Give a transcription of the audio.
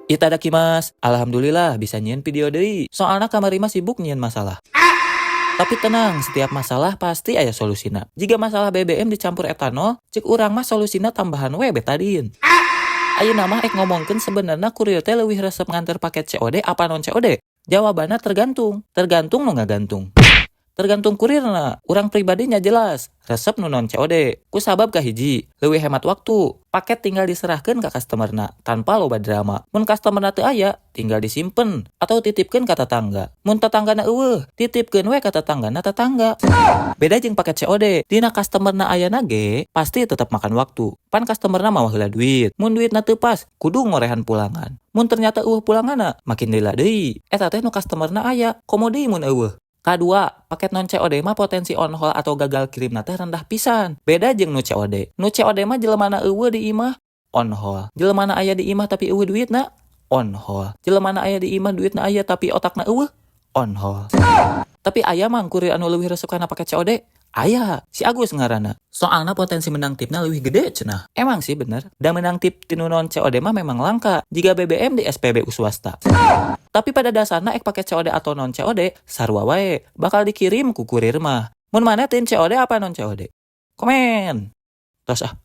Itadakimasu. Alhamdulillah bisa nyieun video deui. Soalna kamari mah sibuk nyieun masalah. Tapi tenang, setiap masalah pasti aya solusina. Jiga masalah BBM dicampur etanol, cek urang mah solusina tambahan we betadin. Ayeuna mah ek ngomongkeun sebenarnya kurir teh leuwih resep nganter paket COD apa non COD? Jawabannya tergantung, tergantung nu ngagantung. Tergantung kurirna, urang pribadinya jelas, resep nu non COD. Ku sabab kahiji, leuwih hemat waktu. Paket tinggal diserahkan ke customerna tanpa loba drama. Mun customerna teu aya, tinggal disimpen atau titipkeun ka tetangga. Mun tetanggana euweuh, titipkeun we ka tetanggana tetangga. Beda jeung paket COD, dina customerna ayana ge pasti tetap makan waktu. Pan customerna mawa heula duit. Mun duitna teu pas, kudu ngorehan pulangan. Mun ternyata euweuh pulanganna, makin lila deui. Eta teh nu customerna aya, komo deui mun euweuh. Kadua, paket non COD mah potensi on hold atau gagal kirim teh rendah pisan. Beda jeung nu COD. Nu COD mah jelemana euweuh di imah on hold. Jelemana aya di imah tapi euweuh duitna on hold. Jelemana aya di imah, duitna aya, tapi otakna euweuh, on hold. Tapi aya mang kurir anu leuwih resep kana paket COD? Aya, si Agus ngaranna. Soalna potensi menang tipna leuwih gede cenah. Emang sih bener, da menang tip tinu non COD mah memang langka jiga BBM di SPBU swasta. Tapi pada dasarnya ek paket COD atau non COD, sarua wae, bakal dikirim ku kurir mah. Mun maneh tim COD apa non COD? Komen. Tos ah.